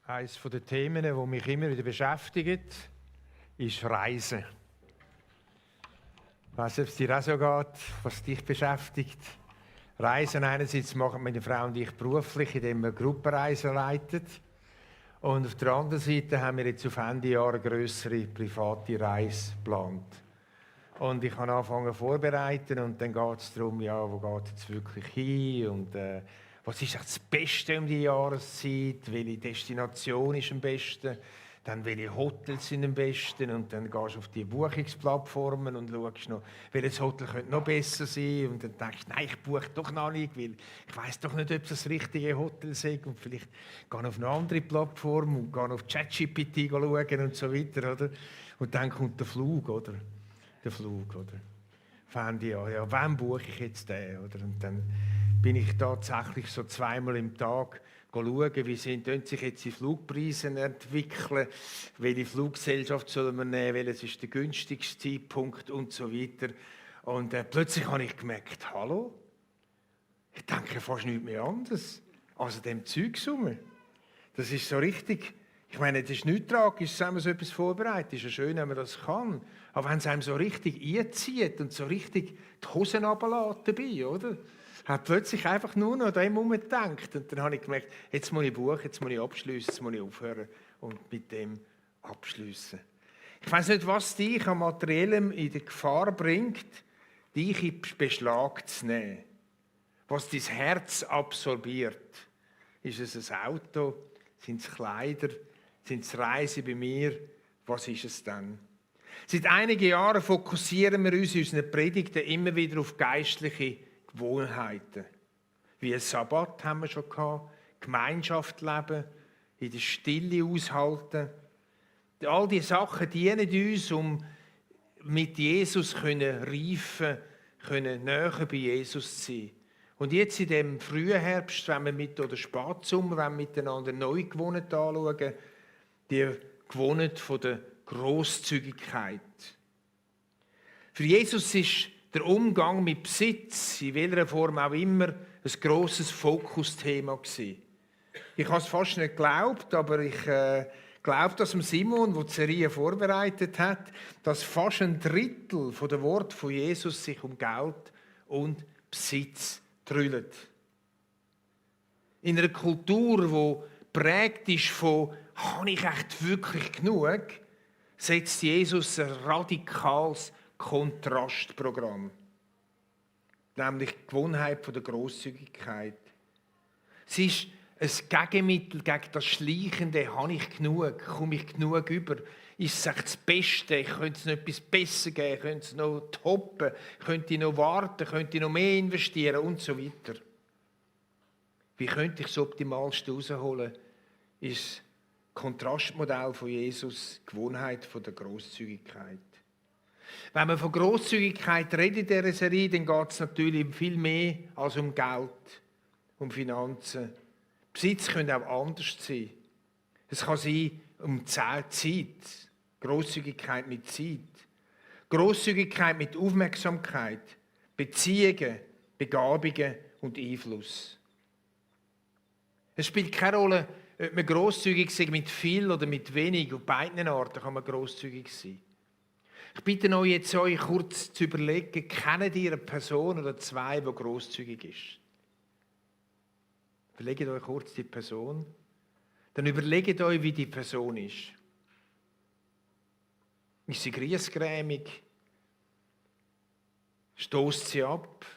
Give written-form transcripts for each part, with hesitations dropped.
Eines der Themen, die mich immer wieder beschäftigt, ist Reisen. Ich weiss nicht, ob es dir auch so geht, was dich beschäftigt. Reisen einerseits machen meine Frau und ich beruflich, indem wir Gruppenreisen leiten. Und auf der anderen Seite haben wir jetzt auf Ende Jahr eine grössere private Reise geplant. Und ich habe angefangen vorbereiten und dann geht es darum, ja, wo geht es jetzt wirklich hin und was ist das Beste um die Jahreszeit, welche Destination ist am besten, dann welche Hotels sind am besten und dann gehst du auf die Buchungsplattformen und schaust noch, welches Hotel könnte noch besser sein und dann denkst du, nein, ich buche doch noch nicht, weil ich weiss doch nicht, ob es das richtige Hotel ist und vielleicht gehe ich auf eine andere Plattform und gehe auf ChatGPT schauen und so weiter, oder? Und dann kommt der Flug, oder? Der Flug, oder? Fände ich ja, wann buche ich jetzt den, oder? Und dann bin ich tatsächlich so zweimal im Tag schauen, wie sich jetzt die Flugpreise entwickeln, welche Fluggesellschaft sollen wir nehmen, welches ist der günstigste Zeitpunkt und so weiter. Und plötzlich habe ich gemerkt, hallo, ich denke fast nichts mehr anders als an dem Zeugs rum. Das ist so richtig. Ich meine, das ist nichts Tragisches, wenn man so etwas vorbereitet. Es ist ja schön, wenn man das kann. Aber wenn es einem so richtig einzieht und so richtig die Hosen runterlässt dabei, oder? Hat plötzlich einfach nur noch an dem gedacht. Und dann habe ich gemerkt, jetzt muss ich buchen, jetzt muss ich abschliessen, jetzt muss ich aufhören und mit dem abschliessen. Ich weiss nicht, was dich an Materiellem in die Gefahr bringt, dich in Beschlag zu nehmen. Was dein Herz absorbiert. Ist es ein Auto? Sind es Kleider? Sind es Reisen bei mir? Was ist es dann? Seit einigen Jahren fokussieren wir uns in unseren Predigten immer wieder auf geistliche Gewohnheiten. Wie ein Sabbat haben wir schon gehabt, Gemeinschaft leben, in der Stille aushalten. All diese Sachen dienen uns, um mit Jesus reifen, näher bei Jesus zu sein. Und jetzt in dem frühen Herbst, wenn wir oder Spätsommer, wenn wir miteinander neue Gewohnheiten anschauen, die Gewohnheit von der Grosszügigkeit. Für Jesus ist der Umgang mit Besitz, in welcher Form auch immer, ein grosses Fokusthema gewesen. Ich habe es fast nicht geglaubt, aber ich glaube, dass Simon, der die Serie vorbereitet hat, dass fast ein Drittel der Worte von Jesus sich um Geld und Besitz drüllt. In einer Kultur, die prägt ist von «Habe ich echt wirklich genug?», setzt Jesus ein radikales Kontrastprogramm. Nämlich die Gewohnheit der Grosszügigkeit. Es ist ein Gegenmittel gegen das Schleichende. «Habe ich genug? Komme ich genug über? Ist es echt das Beste? Könnte es noch etwas besser geben? Könnte es noch toppen? Könnte ich noch warten? Könnte ich noch mehr investieren?» Und so weiter. Wie könnte ich das Optimalste herausholen? Ist das Kontrastmodell von Jesus, die Gewohnheit der Grosszügigkeit. Wenn man von Grosszügigkeit redet in dieser Serie, dann geht es natürlich viel mehr als um Geld, um Finanzen. Besitz könnte auch anders sein. Es kann sein um Zeit, Grosszügigkeit mit Zeit, Grosszügigkeit mit Aufmerksamkeit, Beziehungen, Begabungen und Einfluss. Es spielt keine Rolle, ob man grosszügig ist mit viel oder mit wenig. Auf beiden Arten kann man grosszügig sein. Ich bitte euch jetzt, euch kurz zu überlegen, kennt ihr eine Person oder zwei, die grosszügig ist? Überlegt euch kurz die Person. Dann überlegt euch, wie die Person ist. Ist sie griesgrämig? Stößt sie ab?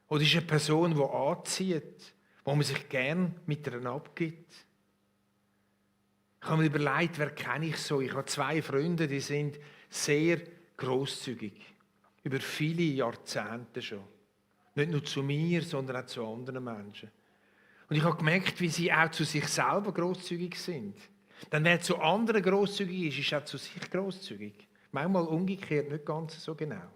Oder ist sie eine Person, die anzieht, wo man sich gern mit ihr abgibt? Ich habe mir überlegt, wer kenne ich so? Ich habe zwei Freunde, die sind sehr grosszügig. Über viele Jahrzehnte schon. Nicht nur zu mir, sondern auch zu anderen Menschen. Und ich habe gemerkt, wie sie auch zu sich selber grosszügig sind. Denn wer zu anderen grosszügig ist, ist auch zu sich grosszügig. Manchmal umgekehrt, nicht ganz so genau.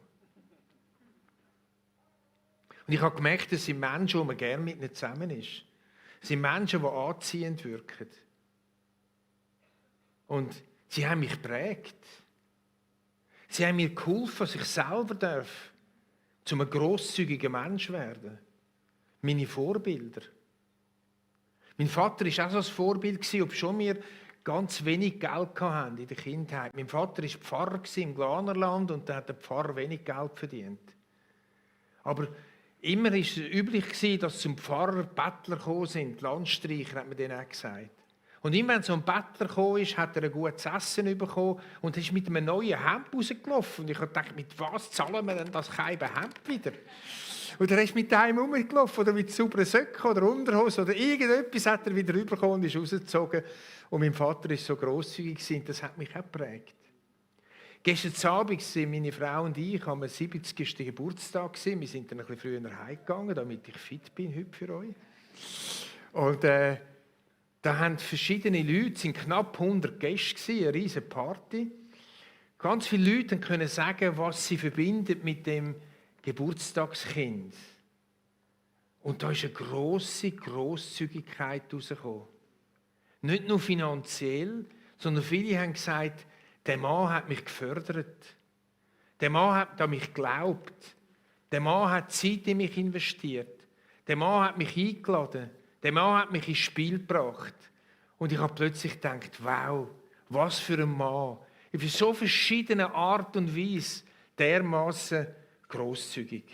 Und ich habe gemerkt, es sind Menschen, die man gerne mit ihnen zusammen ist. Es sind Menschen, die anziehend wirken. Und sie haben mich geprägt. Sie haben mir geholfen, dass ich selber zu einem grosszügigen Mensch werden. Meine Vorbilder. Mein Vater war auch so ein Vorbild, obschon wir ganz wenig Geld hatten in der Kindheit. Mein Vater war Pfarrer im Glanerland und da hat der Pfarrer wenig Geld verdient. Aber immer war es üblich, dass zum Pfarrer Bettler gekommen sind, Landstreicher, hat man denen auch gesagt. Und immer wenn so ein Bettler gekommen ist, hat er ein gutes Essen bekommen und ist mit einem neuen Hemd rausgelaufen. Und ich habe gedacht, mit was zahlen wir denn das keine Hemd wieder? Und er ist mit einem rumgelaufen oder mit sauberen Söcken oder Unterhose oder irgendetwas hat er wieder rübergekommen und ist rausgezogen. Und mein Vater war so grosszügig und das hat mich auch geprägt. Gestern Abend sind meine Frau und ich am 70. Geburtstag gewesen. Wir sind dann ein bisschen früher heimgegangen, damit ich fit bin heute für euch. Und da haben verschiedene Leute, es sind knapp 100 Gäste gewesen, eine riesige Party. Ganz viele Leute können sagen, was sie verbindet mit dem Geburtstagskind. Und da ist eine grosse Grosszügigkeit herausgekommen. Nicht nur finanziell, sondern viele haben gesagt, der Mann hat mich gefördert. Der Mann hat an mich geglaubt. Der Mann hat Zeit in mich investiert. Der Mann hat mich eingeladen. Der Mann hat mich ins Spiel gebracht. Und ich habe plötzlich gedacht, wow, was für ein Mann. Auf so verschiedene Art und Weise dermaßen grosszügig.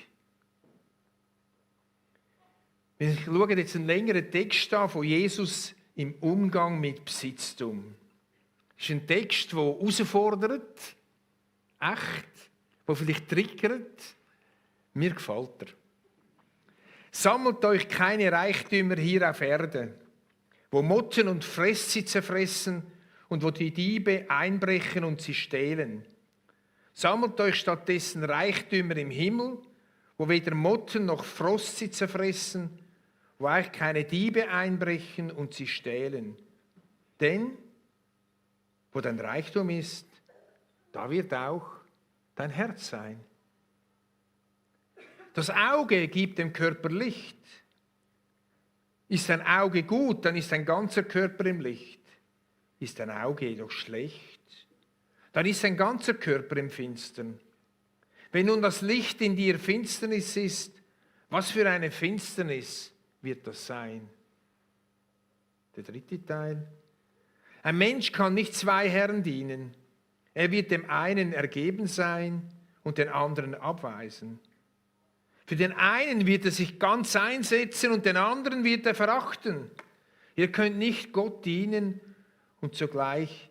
Wir schauen jetzt einen längeren Text an von Jesus im Umgang mit Besitztum. Das ist ein Text, der herausfordert, echt, der vielleicht triggert. Mir gefällt er. Sammelt euch keine Reichtümer hier auf Erde, wo Motten und Fresssitze fressen und wo die Diebe einbrechen und sie stehlen. Sammelt euch stattdessen Reichtümer im Himmel, wo weder Motten noch Frostsitze fressen, wo euch keine Diebe einbrechen und sie stehlen. Denn wo dein Reichtum ist, da wird auch dein Herz sein. Das Auge gibt dem Körper Licht. Ist dein Auge gut, dann ist dein ganzer Körper im Licht. Ist dein Auge jedoch schlecht, dann ist dein ganzer Körper im Finstern. Wenn nun das Licht in dir Finsternis ist, was für eine Finsternis wird das sein? Der dritte Teil. Ein Mensch kann nicht zwei Herren dienen. Er wird dem einen ergeben sein und den anderen abweisen. Für den einen wird er sich ganz einsetzen und den anderen wird er verachten. Ihr könnt nicht Gott dienen und zugleich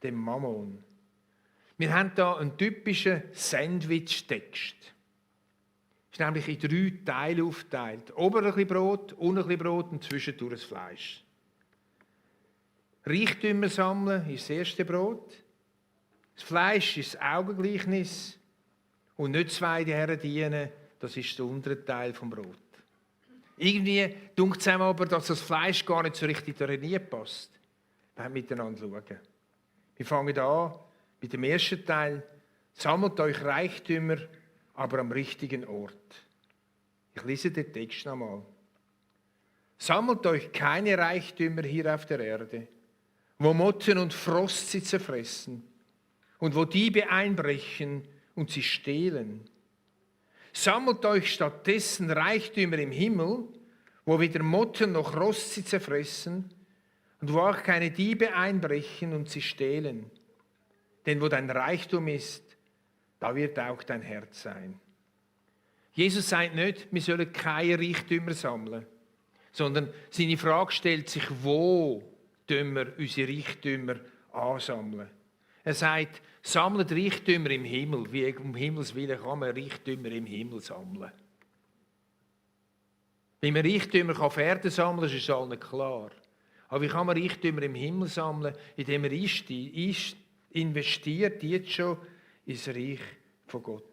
dem Mammon. Wir haben da einen typischen Sandwich-Text. Ist nämlich in 3 Teile aufgeteilt. Oben ein bisschen Brot, unten ein bisschen Brot und zwischendurch das Fleisch. Reichtümer sammeln ist das erste Brot. Das Fleisch ist das Augengleichnis. Und nicht zwei Herren dienen, das ist der untere Teil vom Brot. Irgendwie dunkt es einem aber, dass das Fleisch gar nicht so richtig da passt. Wir haben miteinander schauen. Wir fangen an mit dem ersten Teil. Sammelt euch Reichtümer, aber am richtigen Ort. Ich lese den Text nochmal. Sammelt euch keine Reichtümer hier auf der Erde, wo Motten und Frostsitze fressen und wo Diebe einbrechen und sie stehlen. Sammelt euch stattdessen Reichtümer im Himmel, wo weder Motten noch Frostsitze fressen und wo auch keine Diebe einbrechen und sie stehlen. Denn wo dein Reichtum ist, da wird auch dein Herz sein. Jesus sagt nicht, wir sollen keine Reichtümer sammeln, sondern seine Frage stellt sich, wo wir unsere Reichtümer ansammeln. Er sagt, sammelt Reichtümer im Himmel. Wie um Himmels Willen kann man Reichtümer im Himmel sammeln? Wie man Reichtümer auf Erden sammeln kann, ist allen klar. Aber wie kann man Reichtümer im Himmel sammeln, indem man investiert jetzt schon ins Reich von Gott?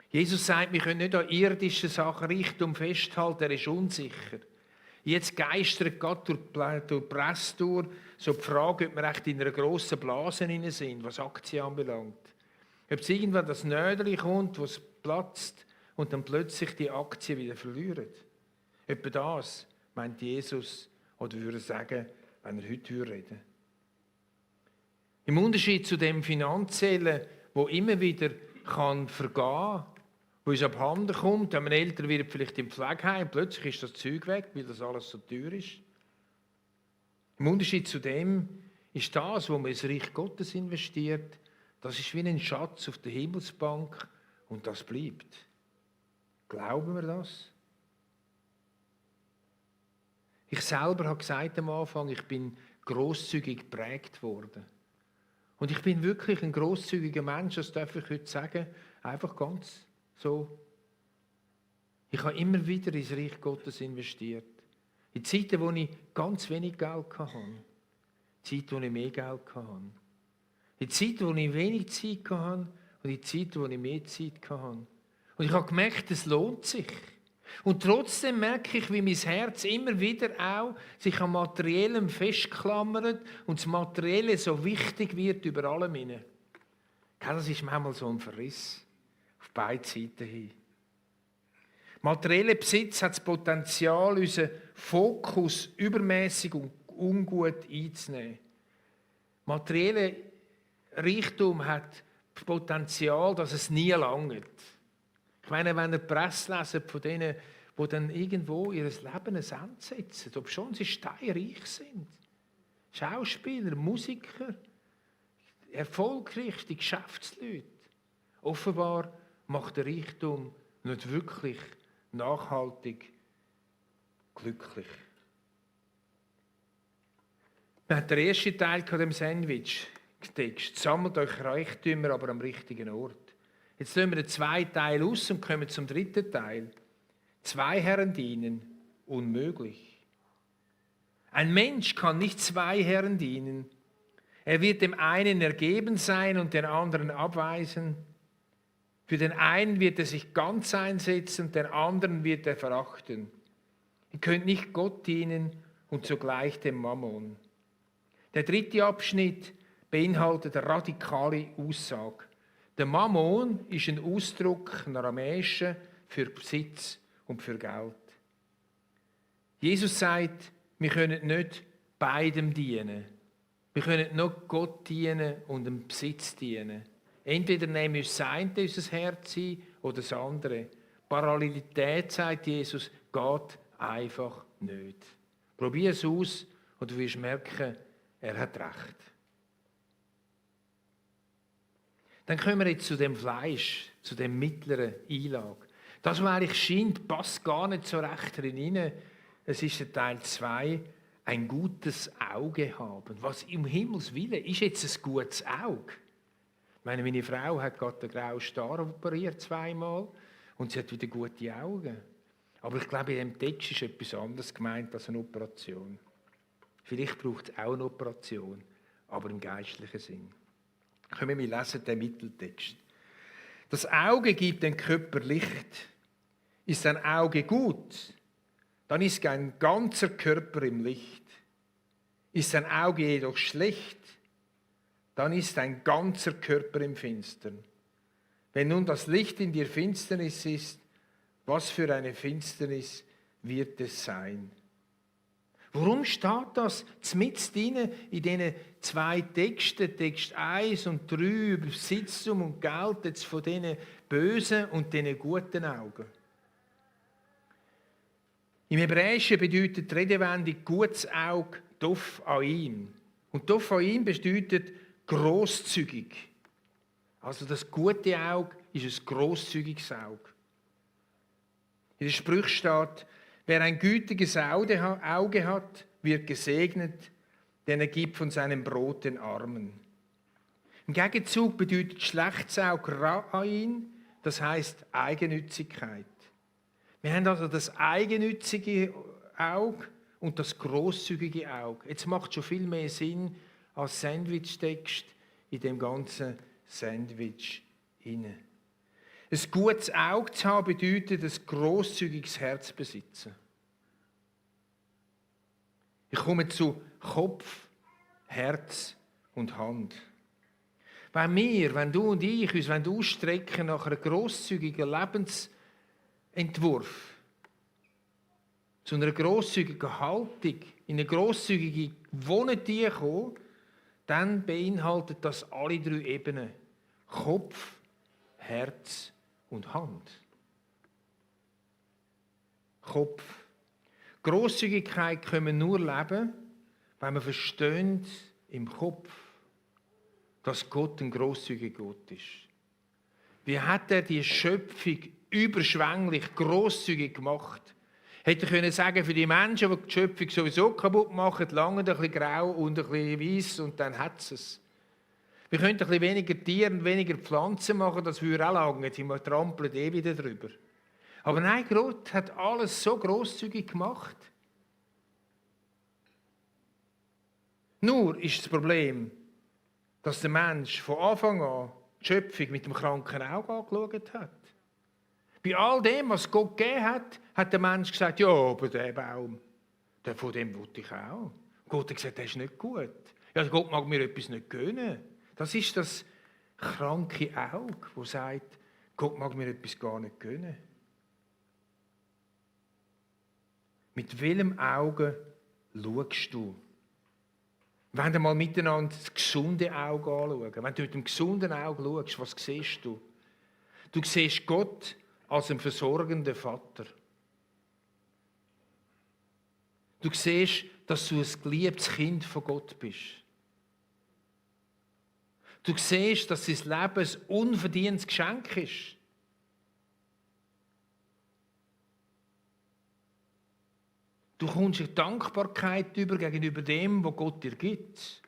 Jesus sagt, wir können nicht an irdischen Sachen Reichtum festhalten, er ist unsicher. Jetzt geistert Gott durch die Presse durch, so die Frage, ob wir echt in einer grossen Blase sind, was Aktien anbelangt. Ob es irgendwann das Nödeli kommt, wo es platzt und dann plötzlich die Aktien wieder verlieren. Etwa das meint Jesus, oder würde sagen, wenn er heute reden würde. Im Unterschied zu dem Finanziellen, wo immer wieder vergehen kann, wo uns abhanden kommt, wenn man älter wird, vielleicht im Pflegeheim, plötzlich ist das Zeug weg, weil das alles so teuer ist. Im Unterschied zu dem ist das, wo man ins Reich Gottes investiert, das ist wie ein Schatz auf der Himmelsbank und das bleibt. Glauben wir das? Ich selber habe gesagt am Anfang, ich bin grosszügig geprägt worden. Und ich bin wirklich ein grosszügiger Mensch, das darf ich heute sagen, einfach ganz so. Ich habe immer wieder ins Reich Gottes investiert. In Zeiten, wo ich ganz wenig Geld hatte. In Zeiten, wo ich mehr Geld hatte. In Zeiten, wo ich wenig Zeit hatte und in Zeiten, wo ich mehr Zeit hatte. Und ich habe gemerkt, es lohnt sich. Und trotzdem merke ich, wie mein Herz immer wieder auch sich am Materiellen festklammert und das Materielle so wichtig wird über allem hinein. Das ist manchmal so ein Verriss auf beide Seiten hin. Materieller Besitz hat das Potenzial, unseren Fokus übermäßig und ungut einzunehmen. Materieller Reichtum hat das Potenzial, dass es nie langt. Ich meine, wenn ihr die Presse lest von denen, die dann irgendwo ihr Leben ein Ende setzen, ob schon sie steinreich sind. Schauspieler, Musiker, erfolgreichste Geschäftsleute. Offenbar macht der Reichtum nicht wirklich nachhaltig glücklich. Wir haben den ersten Teil von dem Sandwich-Text. Sammelt euch Reichtümer, aber am richtigen Ort. Jetzt lassen wir den zweiten Teil aus und kommen zum dritten Teil. 2 Herren dienen, unmöglich. Ein Mensch kann nicht 2 Herren dienen. Er wird dem einen ergeben sein und den anderen abweisen. Für den einen wird er sich ganz einsetzen und den anderen wird er verachten. Ihr könnt nicht Gott dienen und zugleich dem Mammon. Der dritte Abschnitt beinhaltet eine radikale Aussage. Der Mammon ist ein Ausdruck, ein aramäischer, für Besitz und für Geld. Jesus sagt, wir können nicht beidem dienen. Wir können nur Gott dienen und dem Besitz dienen. Entweder nehmen wir das eine unser Herz ein oder das andere. Parallelität, sagt Jesus, geht einfach nicht. Probier es aus und du wirst merken, er hat recht. Dann kommen wir jetzt zu dem Fleisch, zu dem mittleren Einlage. Das, was eigentlich scheint, passt gar nicht so recht drin. Es ist der Teil 2, ein gutes Auge haben. Was im Himmels Willen ist jetzt ein gutes Auge? Meine Frau hat gerade den grauen Star operiert 2-mal und sie hat wieder gute Augen. Aber ich glaube, in dem Text ist etwas anderes gemeint als eine Operation. Vielleicht braucht es auch eine Operation, aber im geistlichen Sinn. Können wir lesen den Mitteltext. Das Auge gibt dem Körper Licht. Ist ein Auge gut, dann ist ein ganzer Körper im Licht. Ist ein Auge jedoch schlecht, dann ist ein ganzer Körper im Finstern. Wenn nun das Licht in dir Finsternis ist, was für eine Finsternis wird es sein? Warum steht das mitten in diesen 2 Texten, Text 1 und 3, über Besitztum und Geld, jetzt von diesen bösen und diesen guten Augen? Im Hebräischen bedeutet die Redewendung gutes Auge Tophaim. Und Tophaim bedeutet grosszügig. Also das gute Auge ist ein grosszügiges Auge. In der Sprüche steht, wer ein gütiges Auge hat, wird gesegnet, denn er gibt von seinem Brot den Armen. Im Gegenzug bedeutet schlechtes Auge Ra'ain, das heißt Eigennützigkeit. Wir haben also das eigennützige Auge und das grosszügige Auge. Jetzt macht schon viel mehr Sinn als Sandwich-Text in dem ganzen Sandwich hinein. Ein gutes Auge zu haben bedeutet ein grosszügiges Herz besitzen. Ich komme zu Kopf, Herz und Hand. Wenn du und ich uns ausstrecken nach einem grosszügigen Lebensentwurf, zu einer grosszügigen Haltung, in eine grosszügige Wohnung kommen, dann beinhaltet das alle 3 Ebenen. Kopf, Herz und Hand. Kopf. Grosszügigkeit können wir nur leben, wenn wir verstehen im Kopf, dass Gott ein grosszügiger Gott ist. Wie hat er die Schöpfung überschwänglich, grosszügig gemacht? Hätte er können sagen, für die Menschen, die die Schöpfung sowieso kaputt machen, lange ein bisschen grau und ein bisschen weiss und dann hat es. Wir könnten ein bisschen weniger Tiere und weniger Pflanzen machen, das würde auch lange, wir trampeln wieder drüber. Aber nein, Gott hat alles so grosszügig gemacht. Nur ist das Problem, dass der Mensch von Anfang an die Schöpfung mit dem kranken Auge angeschaut hat. Bei all dem, was Gott gegeben hat, hat der Mensch gesagt, ja, aber der Baum, von dem wollte ich auch. Gott hat gesagt, das ist nicht gut. Ja, Gott mag mir etwas nicht gönnen. Das ist das kranke Auge, das sagt, Gott mag mir etwas gar nicht gönnen. Mit welchem Auge schaust du? Wenn wir mal miteinander das gesunde Auge anschauen, wenn du mit dem gesunden Auge schaust, was siehst du? Du siehst Gott als einen versorgenden Vater. Du siehst, dass du ein geliebtes Kind von Gott bist. Du siehst, dass dein Leben ein unverdientes Geschenk ist. Du kommst in Dankbarkeit gegenüber dem, was Gott dir gibt.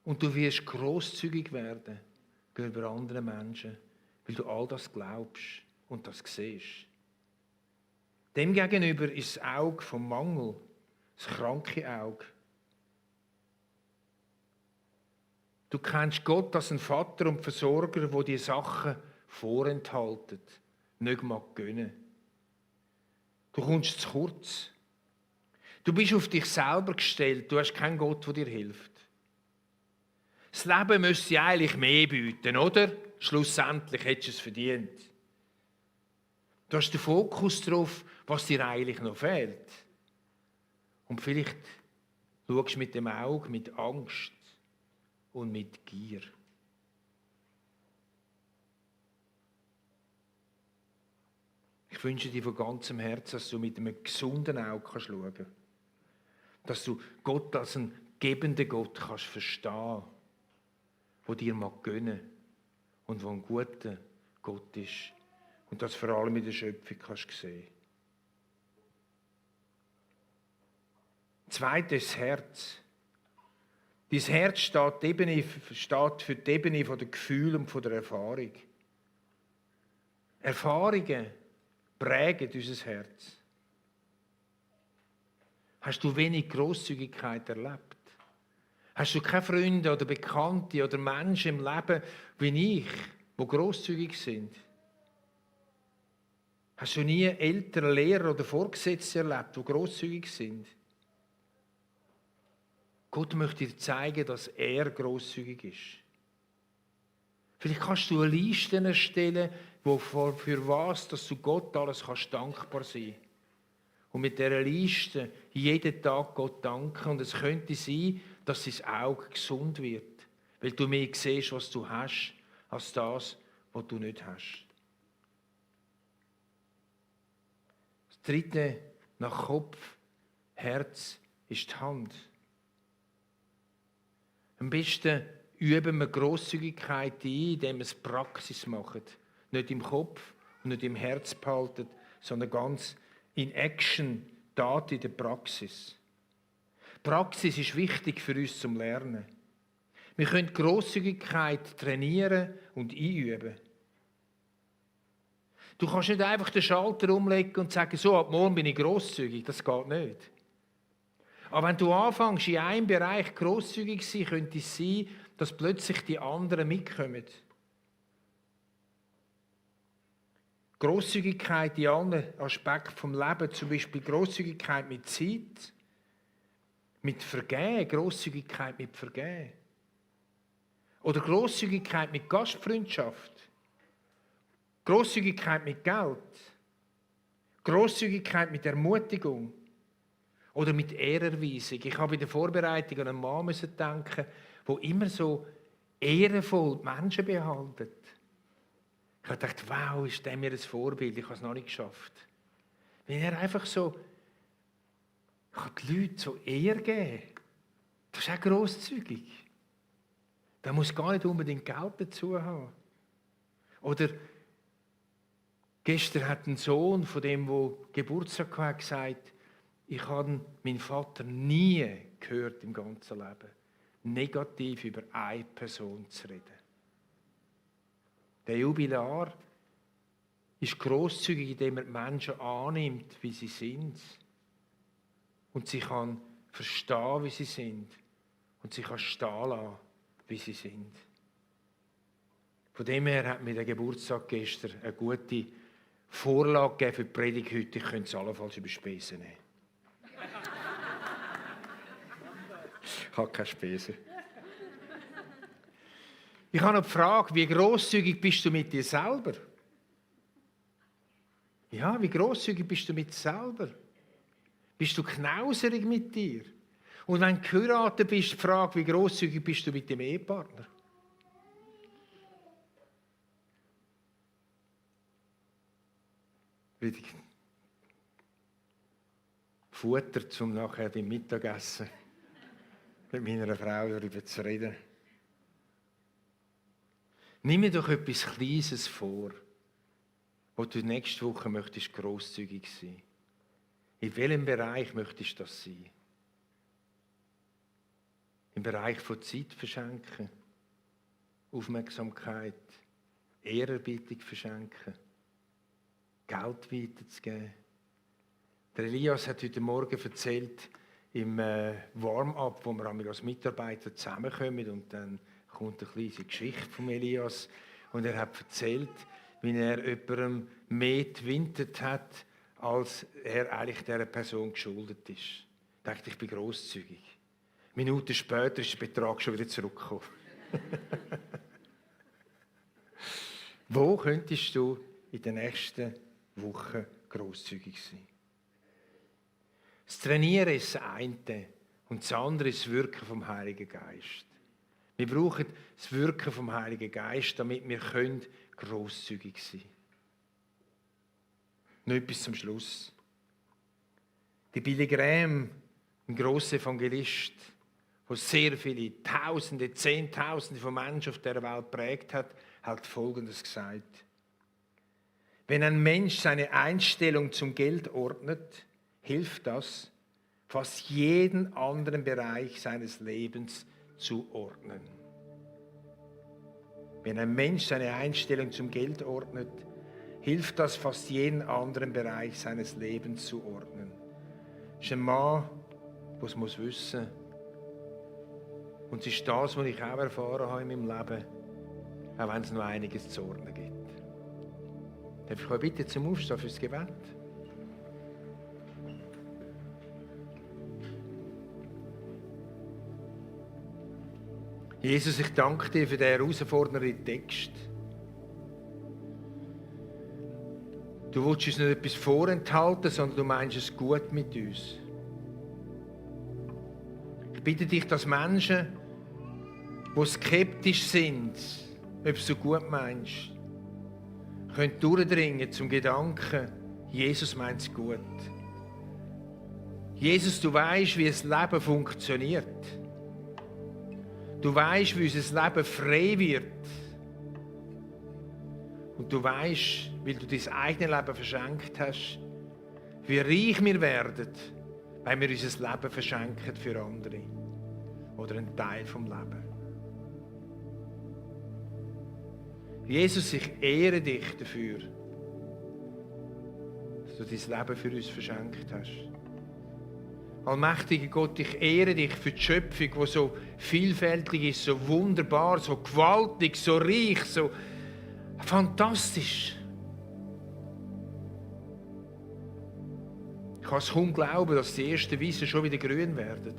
Und du wirst grosszügig werden gegenüber anderen Menschen, weil du all das glaubst und das siehst. Demgegenüber ist das Auge vom Mangel, das kranke Auge. Du kennst Gott als einen Vater und Versorger, der die Sachen vorenthalten, nicht mag gönnen. Du kommst zu kurz. Du bist auf dich selber gestellt. Du hast keinen Gott, der dir hilft. Das Leben müsste eigentlich mehr bieten, oder? Schlussendlich hättest du es verdient. Du hast den Fokus darauf, was dir eigentlich noch fehlt. Und vielleicht schaust du mit dem Auge, mit Angst und mit Gier. Ich wünsche dir von ganzem Herzen, dass du mit einem gesunden Auge schauen kannst. Dass du Gott als einen gebenden Gott kannst verstehen, der dir mag gönnen und der ein guter Gott ist. Und das vor allem in der Schöpfung kannst sehen. Zweites, das Herz. Dein Herz steht für die Ebene der Gefühle und der Erfahrung. Erfahrungen prägen unser Herz. Hast du wenig Grosszügigkeit erlebt? Hast du keine Freunde oder Bekannte oder Menschen im Leben wie ich, die grosszügig sind? Hast du nie Eltern, Lehrer oder Vorgesetzte erlebt, die grosszügig sind? Gott möchte dir zeigen, dass er grosszügig ist. Vielleicht kannst du eine Liste erstellen, für was dass du Gott alles dankbar sein kannst. Und mit dieser Liste jeden Tag Gott danken. Und es könnte sein, dass dein Auge gesund wird, weil du mehr siehst, was du hast, als das, was du nicht hast. Das dritte nach Kopf, Herz ist die Hand. Am besten üben wir Grosszügigkeit ein, indem wir es Praxis machen. Nicht im Kopf und nicht im Herz behalten, sondern ganz in Action, Tat in der Praxis. Praxis ist wichtig für uns zum Lernen. Wir können Grosszügigkeit trainieren und einüben. Du kannst nicht einfach den Schalter umlegen und sagen, so, ab morgen bin ich grosszügig. Das geht nicht. Aber wenn du anfängst, in einem Bereich grosszügig zu sein, könnte es sein, dass plötzlich die anderen mitkommen. Grosszügigkeit in allen Aspekten vom Leben, zum Beispiel Grosszügigkeit mit Zeit, mit Vergehen, Grosszügigkeit mit Vergehen. Oder Grosszügigkeit mit Gastfreundschaft. Grosszügigkeit mit Geld. Grosszügigkeit mit Ermutigung. Oder mit Ehrerweisung. Ich habe in der Vorbereitung an einen Mann denken, der immer so ehrenvoll die Menschen behandelt. Ich habe gedacht, wow, ist der mir ein Vorbild, ich habe es noch nicht geschafft. Wenn er einfach so kann die Leute so Ehre geben, das ist auch grosszügig. Da muss gar nicht unbedingt Geld dazu haben. Oder gestern hat ein Sohn von dem, der Geburtstag hatte, gesagt, ich habe meinen Vater nie gehört im ganzen Leben, negativ über eine Person zu reden. Der Jubilar ist grosszügig, indem er die Menschen annimmt, wie sie sind. Und sie kann verstehen, wie sie sind. Und sie kann stehen lassen, wie sie sind. Von dem her hat mir der Geburtstag gestern eine gute Vorlage gegeben für die Predigt heute. Ich könnte es allenfalls über Spesen nehmen. Ich habe keine Spesen. Ich habe noch die Frage, wie grosszügig bist du mit dir selber? Ja, wie grosszügig bist du mit dir selber? Bist du knauserig mit dir? Und wenn du geheiratet bist, die Frage, wie grosszügig bist du mit dem Ehepartner? Futter, um nachher beim Mittagessen mit meiner Frau darüber zu reden. Nimm mir doch etwas Kleines vor, wo du nächste Woche möchtest grosszügig sein. In welchem Bereich möchtest du das sein? Im Bereich von Zeit verschenken, Aufmerksamkeit, Ehrerbietung verschenken, Geld weiterzugeben. Der Elias hat heute Morgen erzählt, im Warm-up, wo wir als Mitarbeiter zusammenkommen und dann kommt eine kleine Geschichte von Elias und er hat erzählt, wie er jemandem mehr gewintet hat, als er eigentlich dieser Person geschuldet ist. Ich dachte, ich bin grosszügig. Minuten später ist der Betrag schon wieder zurückgekommen. Wo könntest du in den nächsten Wochen grosszügig sein? Das Trainieren ist das eine und das andere ist das Wirken vom Heiligen Geist. Wir brauchen das Wirken vom Heiligen Geist, damit wir grosszügig sein können. Noch etwas zum Schluss. Die Billy Graham, ein grosser Evangelist, der sehr viele Tausende, Zehntausende von Menschen auf dieser Welt geprägt hat, hat Folgendes gesagt. Wenn ein Mensch seine Einstellung zum Geld ordnet, hilft das, fast jeden anderen Bereich seines Lebens zu ordnen. Wenn ein Mensch seine Einstellung zum Geld ordnet, hilft das, fast jeden anderen Bereich seines Lebens zu ordnen. Das ist ein Mann, der es wissen muss. Und es ist das, was ich auch erfahren habe in meinem Leben, auch wenn es noch einiges zu ordnen gibt. Darf ich euch bitte zum Aufstehen fürs Gebet? Jesus, ich danke dir für den herausfordernden Text. Du willst uns nicht etwas vorenthalten, sondern du meinst es gut mit uns. Ich bitte dich, dass Menschen, die skeptisch sind, ob du gut meinst, können durchdringen zum Gedanken, Jesus meint es gut. Jesus, du weißt, wie das Leben funktioniert. Du weißt, wie unser Leben frei wird. Und du weißt, weil du dein eigenes Leben verschenkt hast, wie reich wir werden, wenn wir unser Leben verschenken für andere. Oder einen Teil vom Leben. Jesus, ich ehre dich dafür, dass du dein Leben für uns verschenkt hast. Allmächtiger Gott, ich ehre dich für die Schöpfung, die so vielfältig ist, so wunderbar, so gewaltig, so reich, so fantastisch. Ich kann es kaum glauben, dass die ersten Wiesen schon wieder grün werden.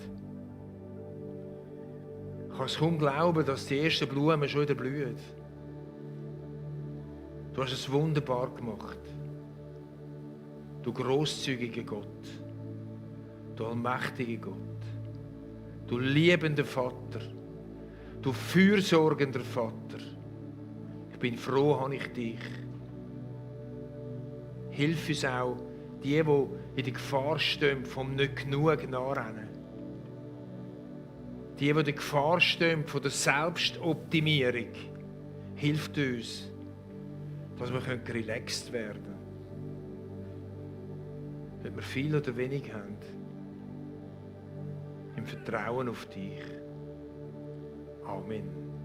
Ich kann es kaum glauben, dass die ersten Blumen schon wieder blühen. Du hast es wunderbar gemacht. Du grosszügiger Gott. Du allmächtiger Gott, du liebender Vater, du fürsorgender Vater. Ich bin froh, habe ich dich. Hilf uns auch, Die in der Gefahr stehen, vom nicht genug nachrennen. Die in der Gefahr stehen von der Selbstoptimierung. Hilft uns, dass wir relaxed werden können. Ob wir viel oder wenig haben. Im Vertrauen auf dich. Amen.